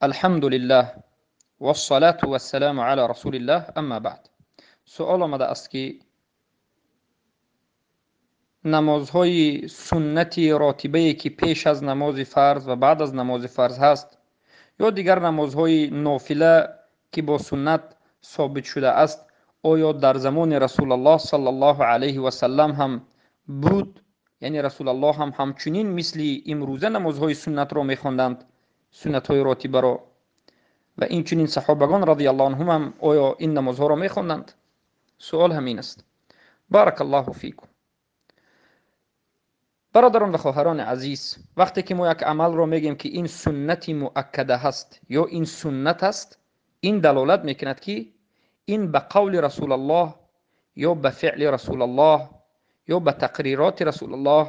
Алҳамдулиллаҳ вассалату вассаламу ала расулиллаҳ, амма баъд. Суол омада аст, ки намозҳои суннати ротибае, ки пеш аз намози фарз ва баъд аз намози фарз ҳаст, ё дигар намозҳои нофила, ки бо суннат собит шуда аст, оё дар замони Расулаллоҳ саллаллоҳу алайҳи васаллам ҳам буд? Яъне Расулаллоҳ ҳам ҳамчунин мисли имрӯза намозҳои суннатро мехонданд, суннатҳои ротибаро, ва инчунин саҳобагон радиаллоҳу анҳум ҳам оё ин намозҳоро мехонданд? Суол ҳамин аст. Баракаллоҳу фикум. Бародарон ва хоҳарони азиз, вақте ки мо як амалро мегӯем, ки ин суннати муаккада ҳаст ё ин суннат аст, ин далолат мекунад, ки ин ба қавли Расулаллоҳ ё ба феъли Расулаллоҳ ё ба тақрироти Расулаллоҳ,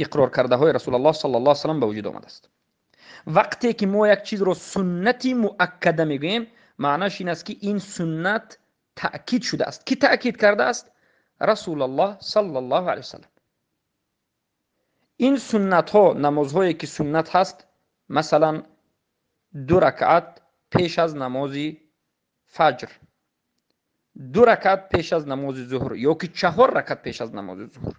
иқроркардаҳои Расулаллоҳ саллаллоҳу алайҳи васаллам ба вуҷуд омадааст. Вақте ки мо як чизро суннати муаккада мегӯем, маънаш ин аст, ки ин суннат таъкид шудааст. Ки таъкид кардааст? Расулаллоҳ саллаллоҳу алайҳи васаллам. Ин суннатҳо, намозҳое ки суннат ҳаст, масалан, 2 ракъат пеш аз намози фаҷр, 2 ракъат пеш аз намози зуҳр ё ки 4 ракъат пеш аз намози зуҳр,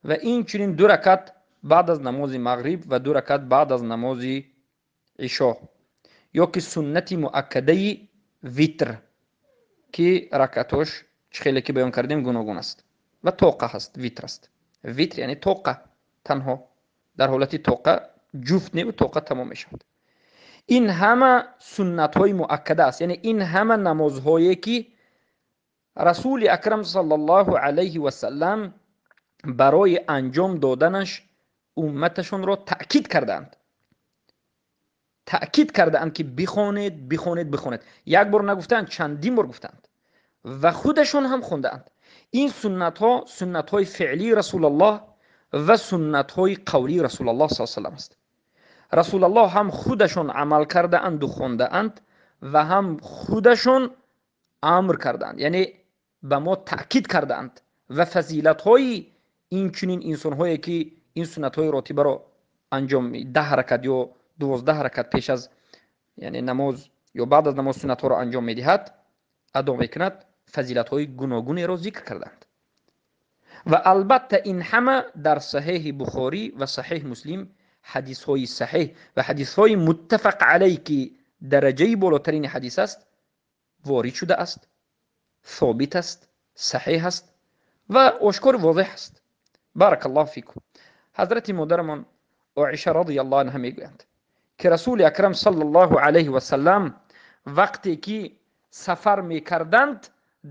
ва инчунин 2 ракъат баъд аз намози мағриб ва 2 ракъат баъд аз намози ишо, ё ки суннати муаккадаи витр, ки ракъатош, чӣ хеле ки баён кардем, гуногун аст ва тоқа ҳаст, витр аст. Витр яъне тоқа, танҳо дар ҳолати тоқа, ҷуфт неву тоқа тамом мешавад. Ин ҳама суннатҳои муаккада аст, яъне ин ҳама намозҳое, ки Расули акрам саллаллоҳу алайҳи васаллам барои анҷом доданаш умматашонро таъкид кардаанд. Таъкид кардаанд, ки бихонед, бихонед, бихонед. Як бор нагуфтаанд, чандин бор гуфтаанд ва худашон ҳам хондаанд. Ин суннатҳо суннатҳои феълии Расулаллоҳ ва суннатҳои қавлии Расулаллоҳ саллаллоҳу алайҳи васаллам аст. Расулаллоҳ ҳам худашон амал кардаанду хондаанд ва ҳам худашон амр кардаанд, яъне ба мо таъкид кардаанд ва фазилатҳои ин чунин инсонҳое, ки ин суннатҳои ротибаро анҷом 10 ҳаракат ё 12 ҳаракат пеш аз, яъне, намоз ё баъд аз намоз суннатҳоро анҷом медиҳад, адо мекунад, фазилатҳои гуногунеро зикр кардаанд. Ва албатта ин ҳама дар Саҳеҳи Бухорӣ ва Саҳеҳ Муслим, ҳадисҳои саҳеҳ ва ҳадисҳои муттафақ алайҳ, ки дараҷаи болотарини ҳадис аст, ворид шудааст, собит аст, саҳеҳ аст ва ошкор возеҳ аст. Баракаллоҳу фикум. Ҳазрати модарамон Оиша радиаллоҳу анҳа мегӯянд, ки Расули акрам саллаллоҳу алайҳи васаллам вақте ки сафар мекарданд,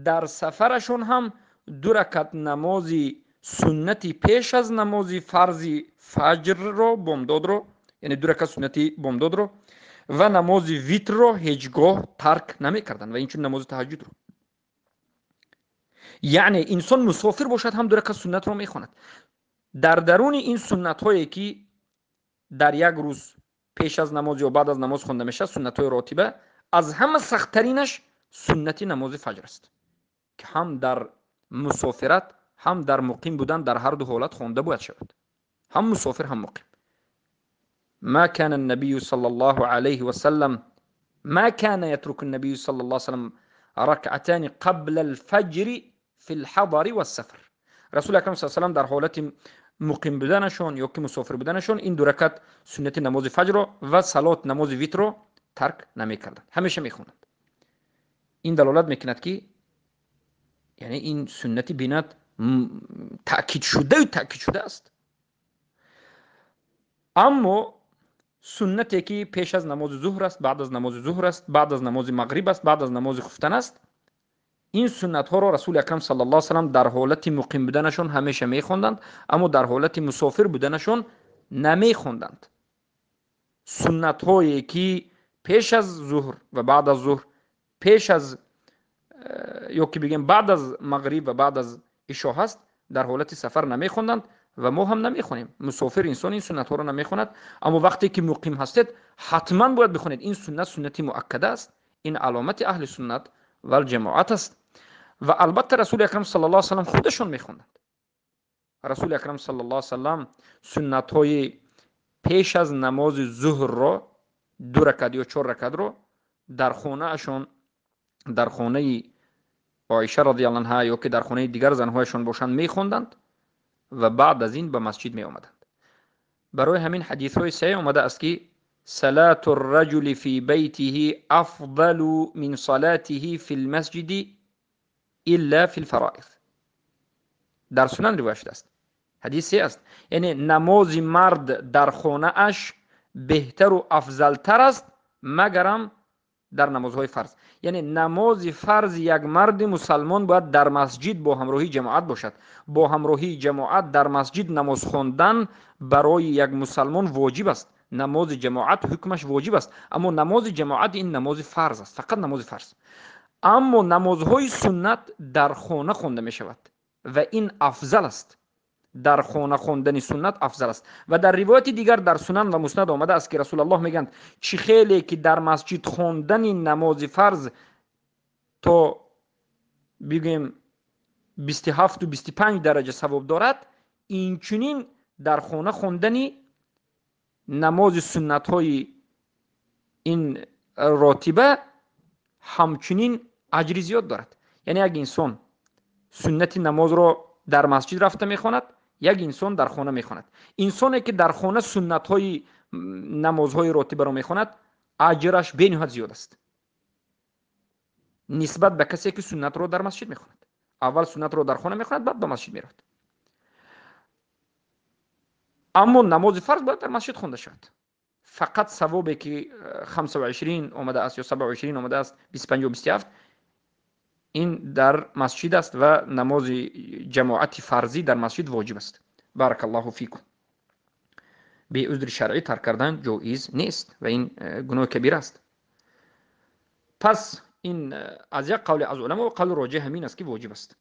дар сафарашон ҳам 2 ракат намози суннати пеш аз намози фарзи фаҷрро, бомдодро, яъне 2 ракат суннати бомдодро ва намози витрро ҳеҷ гоҳ тарк намекарданд ва инчунин намози таҳаҷҷудро. Яъне инсон мусофир бошад ҳам 2 ракат суннатро мехонад. Дар даруни ин суннатҳое, ки дар як рӯз пеш аз намоз ё баъд аз намоз хонда мешавад, суннатҳои ротиба, аз ҳама сахттаринаш суннати намози фаҷр аст, ки ҳам дар мусофират, ҳам дар муқим будан, дар ҳар ду ҳолат хонда бояд шавад, ҳам мусофир, ҳам муқим. ما كان النبي صلى الله عليه وسلم ما كان يترك النبي صلى الله عليه وسلم ركعتان قبل الفجر في الحضر والسفر. رسول اکرم صلی الله علیه وسلم در حالت مقیم بودنشون یا که مسافر بودنشون این 2 رکعت سنت نماز فجر و صلات نماز ویتر رو ترک نمی‌کردند، همیشه می‌خوندند. این دلالت می‌کند که یعنی این سنت بینات تأکید شده و تأکید شده است. اما سنتی که پیش از نماز ظهر است، بعد از نماز ظهر است، بعد از نماز مغرب است، بعد از نماز خفتن است، این سنت ها را رسول اکرم صلی الله علیه و سلم در حالت مقیم بودنشون همیشه میخوندند، اما در حالت مسافر بودنشون نمیخوندند. سنت هایی که پیش از ظهر و بعد از ظهر، پیش از یا که بگیم بعد از مغرب و بعد از عشا هست، در حالت سفر نمیخوندند و ما هم نمیخونیم. مسافر انسان این سنت ها را نمیخوند، اما وقتی که مقیم هستید حتما باید بخونید. این سنت سنت مؤکده است، این علامت اهل سنت و الجماعت است. و البته رسول اکرم صلی الله علیه و سلم خودشون میخوندند. رسول اکرم صلی الله علیه و سلم سنت های پیش از نماز ظهر را 2 ракат ё 4 ракатро дар хонаашон, дар хонаи Оиша радиаллоҳу анҳа ё ки дар хонаи дигар занҳояшон бошанд мехонданд ва баъд аз ин ба масҷид меомаданд. Барои ҳамин ҳадисҳои саҳеҳ омада аст ки صلاة الرجل في بيته أفضل من صلاته في المسجد إلا في الفرائض. در سنن روایت شده است. حدیث صحیح است. یعنی نماز مرد در خانه اش بهتر و افضلتر است مگرم در نمازهای فرض. یعنی نماز فرض یک مرد مسلمان باید در مسجد با همراهی جماعت باشد. با همراهی جماعت در مسجد نماز خواندن برای یک مسلمان واجب است. نماز جماعت حکمش واجب است، اما نماز جماعت این نماز فرض است، فقط نماز فرض. اما نمازهای سنت در خانه خوانده می شود و این افضل است. در خانه خواندن سنت افضل است. و در روایت دیگر در سنن و مسند آمده است که رسول الله میگند چی خیلی که در مسجد خواندن نماز فرض تا بگیم 27 و 25 درجه ثواب دارد، این چنین در خانه خواندن نماز سنت های این راتبه همچنین اجر زیاد دارد. یعنی یک انسان سنت نماز را در مسجد رفته میخواند، یک انسان در خانه میخواند. انسانی که در خانه سنت های نمازهای راتبه را میخواند اجرش بینهایت زیاد است نسبت به کسی که سنت را در مسجد میخواند. اول سنت را در خانه میخواند، بعد به مسجد میرود. اما نماز فرض باید در مسجد خوانده شود. فقط ثوابی که 25 آمده است یا 27 آمده است، 25 و 27، این در مسجد است و نماز جماعت فرضی در مسجد واجب است. بارک الله فیکم. به عذر شرعی ترک کردن جایز نیست و این گناه کبیر است. پس این از یک قول از علما و قول راجح همین است که واجب است.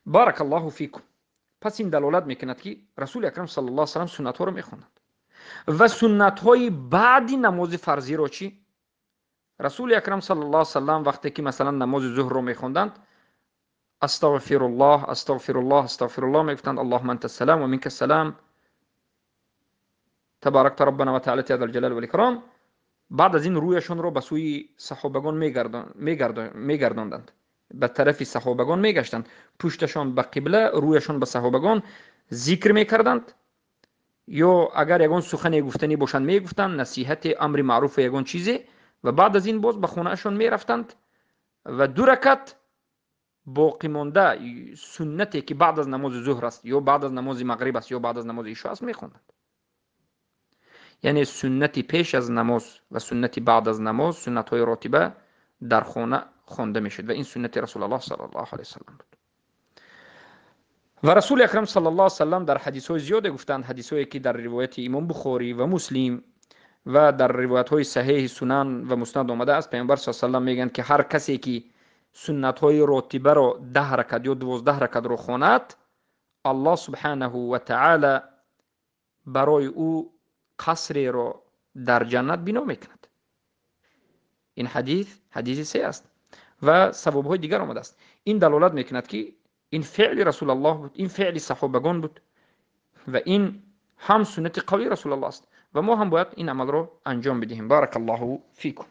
بارک الله فیکم. پس این دلالت میکند که رسول اکرم صلی الله علیه و سلم سنت ها رو میخوندند و سنت های بعد نماز فرضی رو چی؟ رسول اکرم صلی الله علیه و سلم وقتی که مثلا نماز ظهر رو میخوندند استغفر الله استغفر الله استغفر الله میگفتند، اللهم انت السلام و منک السلام تبارکت ربنا و تعالی یا ذا الجلال والاکرام. بعد از این رویشون رو به سوی صحابگان میگرداندند، به طرف صحابگان میگشتند، پشتشان به قبله، رویشان به صحابگان ذکر میکردند، یا اگر یگان سخنی گفتنی باشند میگفتند، نصیحت امر معروف یگان چیزی، و بعد از این باز به خانه‌شان میرفتند و 2 رکعت باقی مانده سنتی که بعد از نماز ظهر است یا بعد از نماز مغرب است یا بعد از نماز عشاء است میخوندند. یعنی سنت پیش از نماز و سنت بعد از نماز، سنت های راتبه در خانه خوانده میشد و این سنت رسول الله صلی الله علیه وسلم بود. و رسول اکرم صلی الله علیه وسلم در حدیث های زیاد گفتند، حدیث هایی که در روایت امام بخاری و مسلم و در روایت های صحیح سنن و مسند آمده است، پیامبر صلی الله علیه وسلم میگن که هر کسی که سنت های راتبه را 10 رکعت یا 12 رکعت را خواند، الله سبحانه و تعالی برای او قصری را در جنت بنا میکند. این حدیث حدیث صحیح است و ثواب های دیگر آمده است. این دلالت میکند که این فعل رسول الله بود، این فعل صحابگان بود و این هم سنت قوی رسول الله است و ما هم باید این عمل رو انجام بدهیم. بارک الله فیکم.